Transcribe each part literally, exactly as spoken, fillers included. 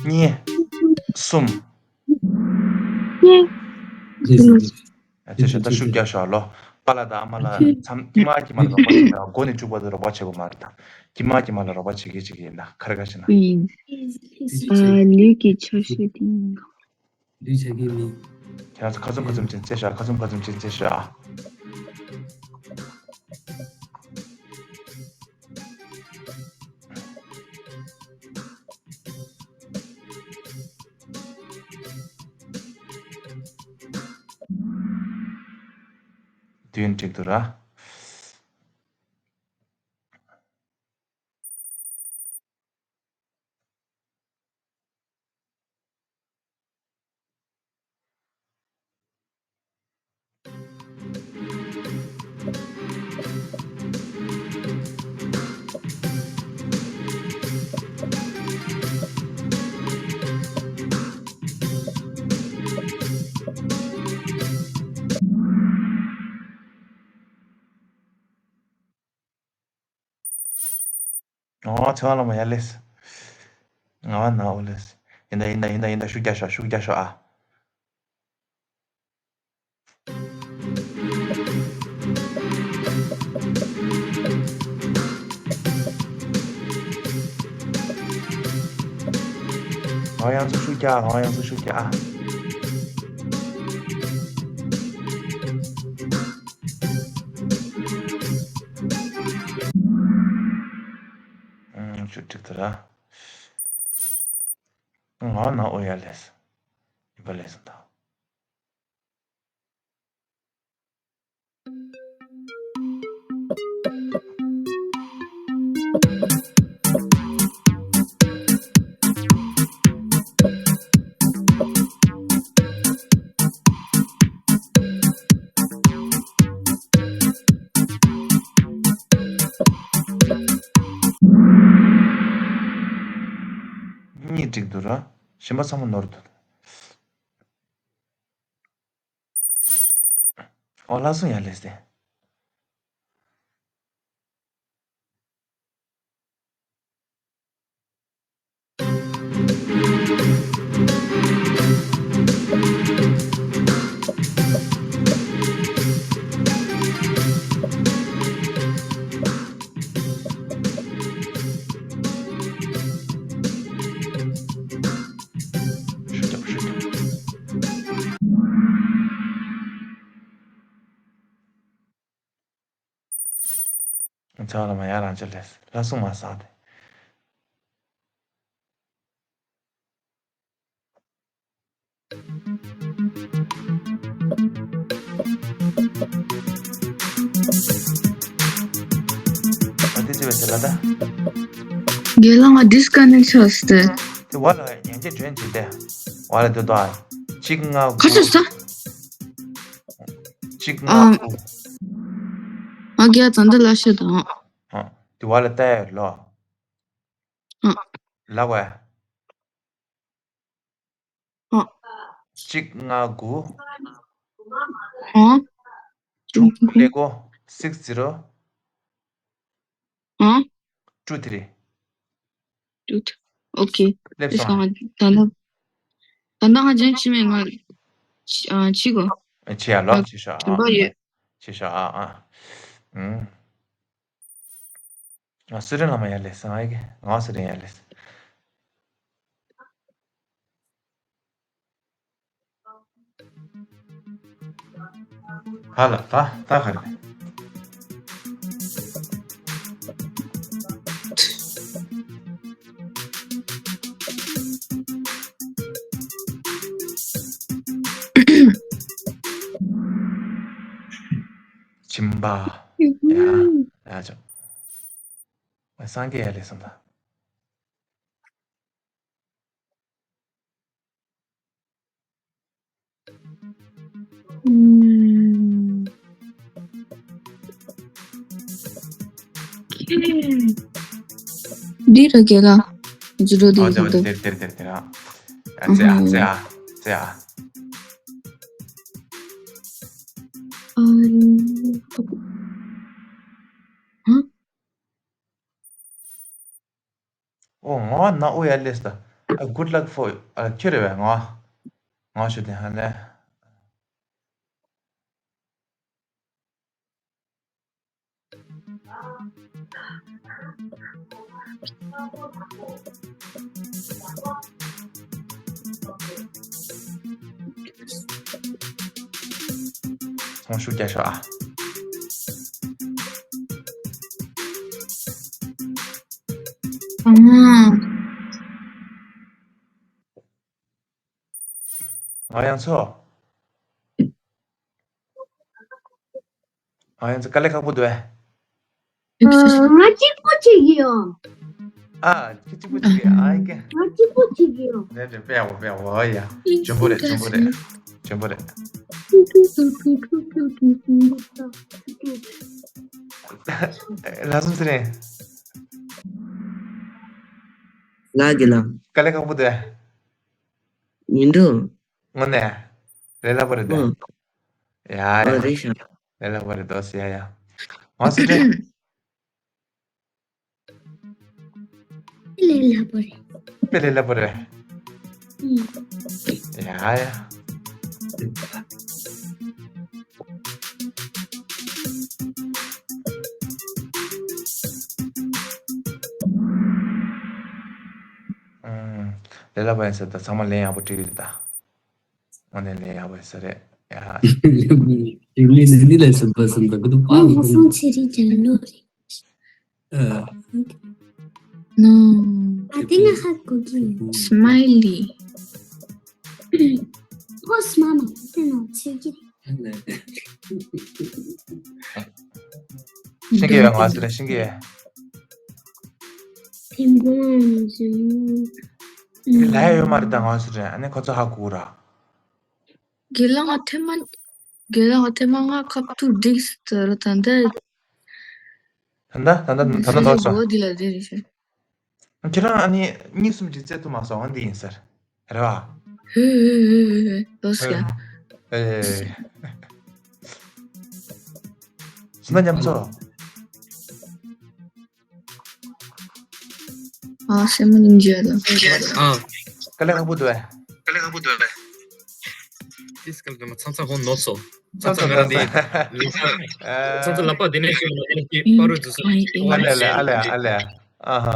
གཉིས། གསུམ། གཉིས། ཨ་ཙི་ཤ་ད་ཤུགས་རྒྱག་ཤོག་ལོ། པཱ་ལགས་དང་ཨ་མ་ལགས་མཚམས་ཀྱི་མ་ཀྱི་མ་ལ་རོགས་པ་བྱེད་ཤོག་མགོ་ནས་མཇུག་བར་དུ་རོགས་པ་བྱེད་དགོས་མ་རེད་ད། ཀྱི་མ་ཀྱི་མ་ལ་རོགས་པ་བྱེད་ཀྱི་བྱེད་ཀྱི་ཡིན་ད་ཁ་རི་ཁ་ཤི་ན། ཨ་ལུས་ཀྱི་ཆ་ཤས་དེ་ཡིན། ལུས་ཆགས་ཀྱི་མིན། ཁྱེད་རང་ཚོ་ཁ་ཚུམ་ཁ་ཚུམ་ཅན་རྩེ་ཤ། ཁ་ཚུམ་ཁ་ཚུམ་ཅན་རྩེ་ཤ། དུས་ཡུན་འགྲིག་འདུག་ར། ཨོ་ཚེ་དབང་ལགས་མ་ཡར་ལེས། ང་བ་ན་འོ་ལེས། ཡིན་ད་ཡིན་ད་ཡིན་ད་ཡིན་ད་ཤུགས་རྒྱག་ཤོག་ཤུགས་རྒྱག་ཤོག་ཨ། ང་ཡང་ཚོ་ཤུགས་རྒྱག་ང་ཡང་ཚོ་ཤུགས་རྒྱག་ཨ། ཨུམ་ཅུ་ཀྲིག་ཏུ་ར། ང་ན་ཨོ་ཡ་ལེས། ཡིན་པ་ལེས་ད། གཉིས་འགྲིག་འདུག་ར། གཞན་པ་ཚང་མ་ནོར་འདུག་ཨོ་ལྷ་སྲུང་ཡར་ལེས་ཏེ། ཚང་ལ་མ་ཡར་རང་ཅི་ལས་ལྷ་སྲུང་མ་བསགས་ཏེ། ཨ་དེ་ཅི་བས་ལ་ད། དགེ་ལགས་ང་disconnect་ཆགས་སྟེ། དེ་བ་ལ་ཡང་ཅི་དྲན་ཅི་སྟེ། བ་ལ་དེ་དོ་ཨ། གཅིག་ལྔ་དགུ། ཁ་ཆུ་ས། གཅིག་ལྔ་ཨ། དགུ། ཨ་རྒྱ་ཙང་འདི་ལ་ཤེས་དང་། ཨ། དེ་བ་ལ་ལྟ་ཡ་ལོ། ཨ། ལ་བ། ཨ། གཅིག་ལྔ་དགུ། ཨ། དྲུག་ཀླད་ཀོར་six zero། ཨ། two three། two three། ཨོ་ཁེ། སླེབས་སོང་ཨ། ད་ནི། ད་ནི་ང་ཅན་ཅི་མེད་ང་། ཨ་ཅི་གོ། ཅི་ཡ་ལོ་ཅི་ཤོག་ཨ། དྲན་པ་ཡོད། ཅི་ཤོག་ཨ་ཨ། ཨུམ། ང་སུ་རེད་ལ་མ་ཡ་ལེ་སང་ཨ་གི་ང་སུ་རེད་ཡ་ལེ། ཧ་ལ་ད་ད་ག་རེ། སྦྱིན་པ། ཡ་ཡ་ཅོ། སངས་རྒྱས་ཡ་ལེ་སོང་ད། འདི་ར་གེ་ལ། ཇི་འགྲོ་འདི་ཨ་ཙེ་ཨ་ཙེ་དེར་དེར་དེར་དེར་ཨ། ཨ་ཙེ་ཨ་ཙེ་ཨ་ཙེ་ཨ། ཨ། ཨོ་ང་བ་ན་ཨོ་ཡ་ལེས་ད། ཨ། Good luck for ཨ། ཁྱོད་རེད་པས། ང་ང་ཞུ་དེ་ཧ་ལས། ཚོང་ཤུགས་རྒྱག་ཤོག་ཨ། ཨང་། ང་ཡང་ཚོ། ང་ཡང་ཚོ་དཀའ་ལས་ཁག་པོ་འདུག་ཨེ། ང་གཅིག་པོ་བྱེད་ཀྱི་ཡོད། ཨ། ཁྱེད་གཅིག་པོ་བྱེད་ཀྱི་ཨ། ཨི་ཀེ། ང་གཅིག་པོ་བྱེད་ཀྱི་ཡོད། རེད་རེད། དཔེ་ཡག་པོ་དཔེ་ཡག་པོ། ཨོ་ཡ། འཇོན་པོ་རེད། འཇོན་པོ་རེད། འཇོན་པོ་རེད། ལགས་སོ་ཚེ་རིང་། ལགས་ཀྱི་ལགས། དཀའ་ལས་ཁག་པོ་འདུག་མི་འདུག་དངོས་གནས། ལས་སླ་པོ་རེད་དེ། ཨོ། ཡ་ཡ། ཨོ་རེད་ཤག་ལས་སླ་པོ་རེད་དོ་ཟེར་ཡ་ཡ། ང་སུ་རེད། ལས་སླ་པོ་རེད། དཔེ་ལས་སླ་པོ་རེད། ཨུམ། ཡ་ཡ། ཨུམ། ལས་སླ་པོ་ཡིན་ཟེར་ད། ཚང་མ་ལན་ཡག་པོ་སྤྲད་ཀྱི་རེད་ད། དངོས་གནས་ལས་སླ་པོ་ཡིན་ས་རེད་ཡ། ཡིག་ལས་ནི་ནི་ལས་སུ་པ་སུ་འདི་གི་དུ་པ། ཨ། ཧ་སང་ཚེ་རིང་ཅན་ནོ་རེད། ཨ། ནོ། ཨ། དེ་ནི་ཧ་གོ་གི། སྨའི་ལི། ཕོ་སྨ་མ་དེ་ནོ་ཚེ་གི། ཤེས་ཀྱི་ཡོད། ང་ཚོ་ལ་ཤེས་ཀྱི་ཡོད། ཐིམ་གོང་ཟེར་ནོ། དེ་ལ་ཡ་ཡོད་མ་རེད་ད། ང་ཚོ་རེད། ཨ་ནི་ཁོ་ཚོ་ཧ་གོ་ར། དགེ་ལགས་ང་ཐེངས་མ། དགེ་ལགས་ང་ཐེངས་མ་ང་ཁབ་ཏུ་འགྲིག་ཟེར་ད་འདི། ད་ད་ད་ད་ད་ད་ནོར་སོང་། འདི་ལ་འདི་རེད་ཤག་ཁྱེད་རང་ཨ་ནི་གཉིས་གསུམ་ཅིག་རྩེད་ཐུབ་མ་སོང་། འོ་འདི་ཡིན་ཟེར། རེད་བ། ཧེ་ཧེ་ཧེ་ཧེ། ལོས་ཀྱང་། ཨེ། སུ་ན་ཉམས་ཚོ། ཨ། སེམས་མ་སྙིང་རྗེ་ལ། ཨ། དཀའ་ལས་ཁག་པོ་འདུག་ཨེ། དཀའ་ལས་ཁག་པོ་འདུག་ཨེ། ཏིས་ཀམ་ཏམ་ཚང་ཚང་ཧོན་ནོར་སོང་། ཚང་ཚང་ང་རང་དེ། ཚང་ཚང་ལག་པ་དེ་ནས་ཤོར་ནས་ཨ་ནི་པ་རོ་འཛུལ་སོང་། ཨ་ལེ་ཨ་ལེ་ཨ་ལེ་ཨ་ལེ། ཨ་ཧ།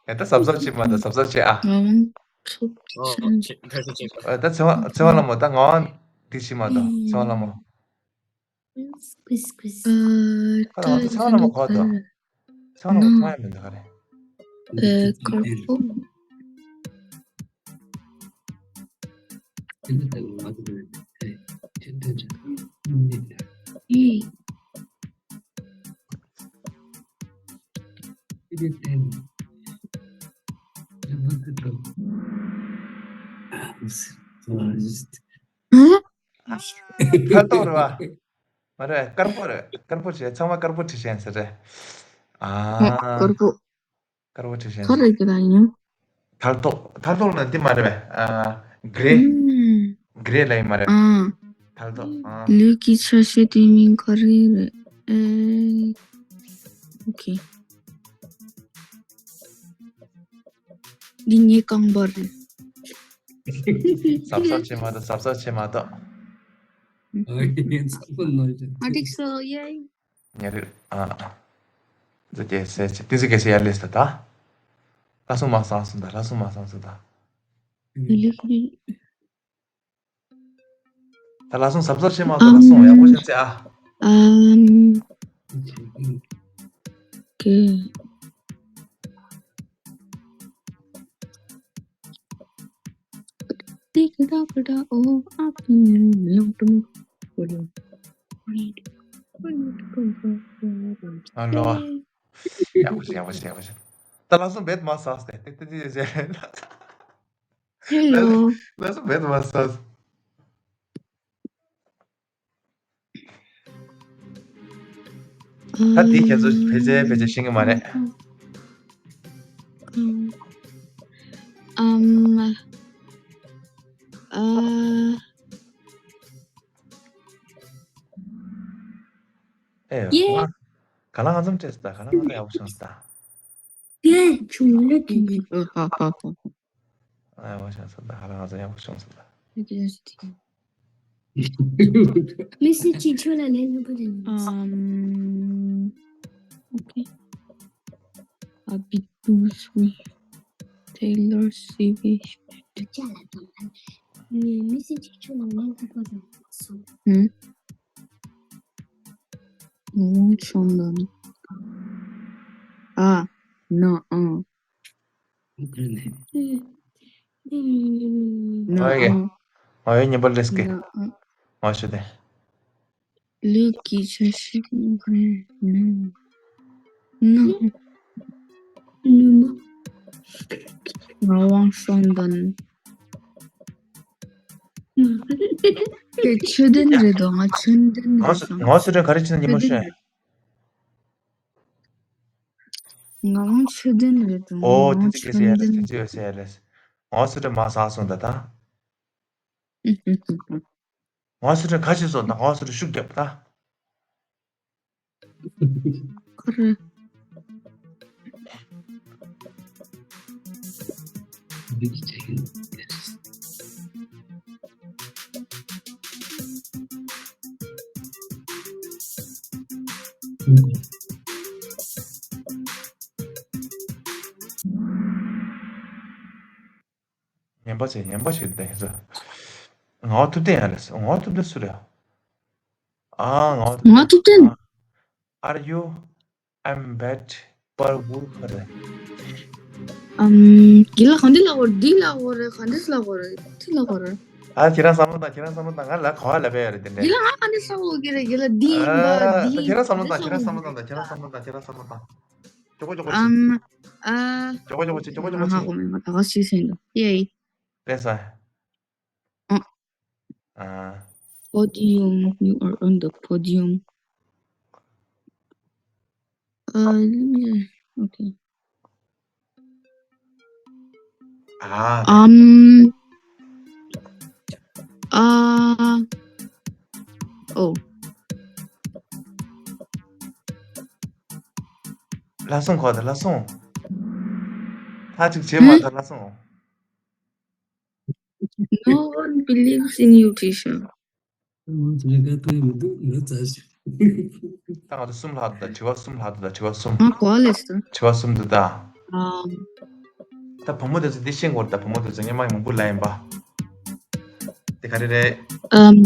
ཡ་ད་གཟབ་གཟབ་བྱེད་མ་ད། གཟབ་གཟབ་བྱེད་ཨ། ཨ། ཨོ་ཨོ། ཆེ་ད་ཆེ་ཆེ། ཨ། ད་ཚེ་དབང་ཚེ་དབང་ལྷ་མོ། ད་ངག་དབང་འདི་བྱེད་མ་ད། ཚེ་དབང་ལྷ་མོ། ཀུས་ཀུས། ཨ། ཁ་ལ་ང་ཚོ་ཚེ་དབང་ལྷ་མོ་གོ་ད། ཚེ་དབང་ལྷ་མོ་ཐོང་ཡ་མི་འདུག་ག་རེ། ཨེ། དཀར་པོ། ཨེ། ཨ། ཐལ་ཏོག་རེད་བ། མ་རེད། དཀར་པོ་རེད། དཀར་པོ་བྱས། ཚང་མ་དཀར་པོ་བྲིས་བཞག་ཟེར་རེད། ཨ། དཀར་པོ། དཀར་པོ་བྲིས་བཞག་ག་རེ་གི་ར་ཡིན། ཐལ་ཏོག་ཐལ་ཏོག་ལ་འདི་མ་རེད་པས། ཨ། གྷི་རེ། ཨུམ། གྷི་རེ་ལ་ཡིན་མ་རེད། ཨ། ཐལ་ཏོག་ཨ། ལུས་ཀྱི་ཆ་ཤས་དེ་མིང་ག་རེ་རེད། ཨེ། ཨོ་ཁེ། འདི་ངའི་རྐང་པ་རེད། གཟབ་གཟབ་བྱེད་མ་ད། གཟབ་གཟབ་བྱེད་མ་ད། ཨ། འགྲིག་སོང་། ཡེ། ཉེ་རིགས་ཨ། ཛི་གེ་སེ་ཅི་ཏི་ཛི་གེ་སེ་ཡར་ལེས་ད་ད། ལྷ་སྲུང་མ་སང་སོང་ད། ལྷ་སྲུང་མ་སང་སོང་ད། ད་ལྷ་སྲུང་གཟབ་གཟབ་བྱེད་མ་ད། ལྷ་སྲུང་ཡག་པོ་བྱེད་ཚེ་ཨ། ཨམ། ཀེ། ཨ་ལོ། ཡག་པོ་བྱེད། ཡག་པོ་བྱེད། ཡག་པོ་བྱེད། ད་ལྷ་སྲུང་བེད་མ་ཟ་སྟེ། ཏེ་ཏེ་ཏེ་ཏེ། ཧེ་ལོ། ལྷ་སྲུང་བེད་མ་ཟ། ད་དེ་ཁྱེད་ཚོ་ཕལ་ཆེར་ཕལ་ཆེར་ཤེས་ཀྱི་མ་རེད། ཨམ། ཨ། ཨེ། ཡེ། ག་ལ་ང་ཚོམ་སྤྲད་སོང་ད། ག་ལ་ང་ཚོ་ཡག་པོ་བྱུང་སོང་ད། ཡེ། ཆུང་ལེ་ཐུང་། ཧ་ཧ་ཧ་ཧ། ཨ་ཡག་པོ་བྱུང་སོང་ད། ཧ་ལམ་ང་ཚོ་ཡག་པོ་བྱུང་སོང་ད། མི་སི་ཅི་ཁྱོད་ལ་ལན་ལྷག་པ་རེད། Um, okay. A bit too sweet. Taylor Swift. ཅག་ལ་དང་། ངས་མི་སི་ཅི་ཁྱོད་ལ་ལན་ལྷག་པ་རེད་སོང་། ཧུམ། ངོ་བོ་ཆུང་ལ། ཨ། ན་ཨང་། ན་ཨང་། ང་ཡོད་ཉན་པ་ལེས་ཀེ། ན་ཨང་། ང་ཞུ་དེ། ལུག་གི་ཆ་ཤས་ནི། ནུ་མ། ངག་དབང་ཤོང་དོན། དེ་ཆོས་ལྡན་རེད་དོ། ང་ཆོས་ལྡན་རེད་སོང་། ང་ཚོ་ག་རེ་བྱེད་ན་ཉིན་མོ་ཤོད། ངག་དབང་ཆོས་ལྡན་རེད་དོ། ཨོ་ང་དེ་ཚོ་གལ་སྲིད་ཡ་ལེས། དེ་ཚོ་ཡོད་ས་ཡ་ལེས། ང་ཚོ་མ་ཟ་སོང་ད་ད། ང་ཚོ་ག་ཅི་སོང་ད། ང་ཚོ་ཤུགས་རྒྱབ་ད། ཁོ་རེ། ངན་པ་བྱེད། ངན་པ་བྱེད་དེ་ཚོ། ངག་དབང་ཐུབ་བསྟན་ཡང་རེད། ངག་དབང་ཐུབ་བསྟན་སུ་རེད། ཨ་ངག་དབང་ཐུབ་བསྟན། ངག་དབང་ཐུབ་བསྟན། Are you? I'm bad. པར་བུར་ཁ་རེད། ཨམ། དགེ་ལགས་ག་འདི་ལབ་དགོས་རེད། འདི་ལབ་དགོས་རེད། ག་འདི་ལབ་དགོས་རེད། འདི་ལབ་དགོས་རེད། ཨ་ཁྱེད་རང་བསམ་བློ་བཏང་། ཁྱེད་རང་བསམ་བློ་བཏང་། ང་ལ་ག་བ་ལབ་པ་ཡོད་རེད་དེ་འདྲ། དགེ་ལགས་ང་ག་འདི་ལབ་དགོས་ཀྱི་རེད། དགེ་ལགས་འདི་ཡིན་པ། ཨ་འདི་ད་ཁྱེད་རང་བསམ་བློ་བཏང་། ཁྱེད་རང་བསམ་བློ་བཏང་། ད་ཁྱེད་རང་བསམ་བློ་བཏང་། ཁྱེད་རང་བསམ་བློ་བཏང་། ཁྱེད་རང་བསམ་བློ་བཏང་། ཨམ། ཨ། ཅོ་གོ་ཅོ་གོ་ཅོ་གོ་ཅོ་གོ་ཅོ་ང་ཧ་གོ་མེད། ང་ད་ག་ཞིག་ཟེར་འདུག་ཡེ། དེ་ས། ཨ། ཨ། Podium, you are on the podium. Uh, let me, okay. ཨ། ཨམ། ཨ། ཨོ། ལགས་སོང་། གོ་ད་ལགས་སོང་། ད་ཅིག་བྱེད་མ་ཐག་ལགས་སོང་། No one believes in you, teacher. ང་ཚོ་ལས་ཀ་གཏོང་ཡ་མི་འདུག་ང་ཚོ་ཞིག་ད་ང་ཚོ་གསུམ་ལྷག་འདུག་ད། དྲི་བ་གསུམ་ལྷག་འདུག་ད། དྲི་བ་གསུམ། ང་གོ་ལས་སོ། དྲི་བ་གསུམ་འདུག་ད། ཨམ། ད་བུ་མོ་དེ་ཚོ་འདི་ཤེས་དགོས་རེད་ད། བུ་མོ་དེ་ཚོ་སྔོན་མ་མང་པོ་ལབ་ཡིན་པ། དེ་ག་རེ་རེད། ཨམ།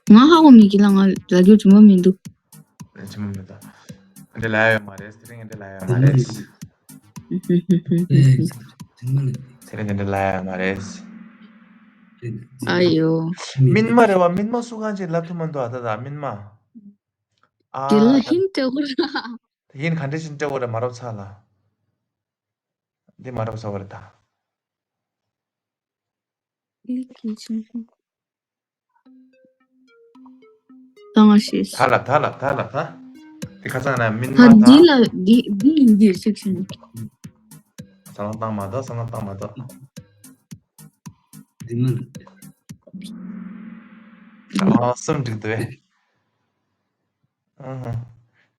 ང་ཧ་གོ་མེད། དགེ་ལགས་ང་ལབ་རྒྱུ་དྲི་མ་མི་འདུག་ལབ་རྒྱུ་མི་འདུག་ད། འདི་ལབ་ཡོད་མ་རེད། དེ་རིང་འདི་ལབ་ཡོད་མ་རེད། དེ་རིང་འདི་ལབ་ཡོད་མ་རེད། ཨ་ཡོ། སྨིན་མ་རེད་བ། སྨིན་མ་སུ་གང་ཅིག་ལབ་ཐུབ་མ་འདུག་ཨ་ད་ད་སྨིན་མ། ཨ། དེ་ལ་ད་ཧིན་སྤྲད་དགོས་ར། ཧིན་ག་འདྲ་ཞིག་སྤྲད་དགོས་རེད། མ་རབས་ཚ་ལ། འདི་མ་རབས་ཚ་བ་རེད་ད། ལིག་གི་ཆུང་ཆུང་། ད་ང་ཤེས། ད་ལ་ད་ལ་ད་ལ་ད། དེ་ཁ་སང་ན་སྨིན་མ་ད། ད་འདི་ལ་འདི་འདི་ཡིན་འདི་སེག་ཤན། བསམ་བློ་བཏང་མ་ཐག་བསམ་བློ་བཏང་མ་ཐག་འདི་མ་ལ། ཨ་གསུམ་འགྲིག་འདུག་བས། ཨ་ཧ།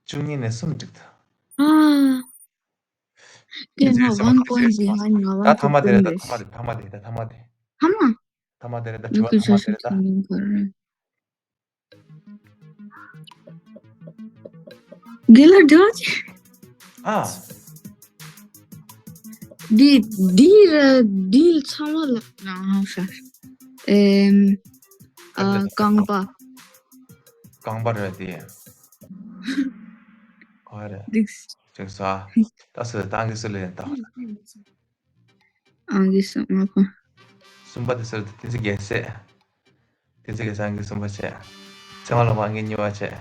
བཅུ་གཉིས་ནས་གསུམ་འགྲིག་འདུག་ཨ། དེ་ང་one point behind། ང་ད་one ཐ་མ་དེ་རེད། ད་ཐ་མ་དེ། ཐ་མ་དེ། ད་ཐ་མ་དེ། ཐ་མ་དེ། ཐ་མ་དེ་རེད། ད་དྲི་བ་ཐ་མ་དེ་རེད་ད། དགེ་ལགས་འདྲ་ཅིག་ཨ། འདི་འདི་ར་འདི་ཚང་མ་ལ་ཨ་ཧ་ཤ། ཨེམ། ཨ། རྐང་པ། རྐང་པ་རེད་དེ། ཨ་རེད། འགྲིག་འགྲིག་སོང་། ད་སུ་ད་ཨང་ཀི་སུ་ལ་ཡིན་ད། ཨང་ཀི་སུ་ང་ཁོ། གསུམ་པ་དེ་སུ་རེད། བསྟན་འཛིན་རྒྱལ་སྲས། བསྟན་འཛིན་རྒྱལ་སྲས་ཨང་ཀི་གསུམ་པ་བྱས། ཚེ་དབང་ལགས་ཨང་ཀི་གཉིས་པ་བྱས།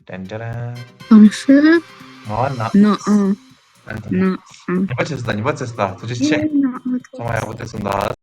ཏན་ཏན། གང་ཤེས། ང་ན། ན་ཨང་། ན་ཨང་། ཉི་མ་བྱས་སོང་ད། ཉི་མ་བྱས་སོང་ད། ཐུགས་རྗེ་ཆེ། ན་ཨང་། ཚང་མ་ཡག་པོ་བསྡད་སོང་ད།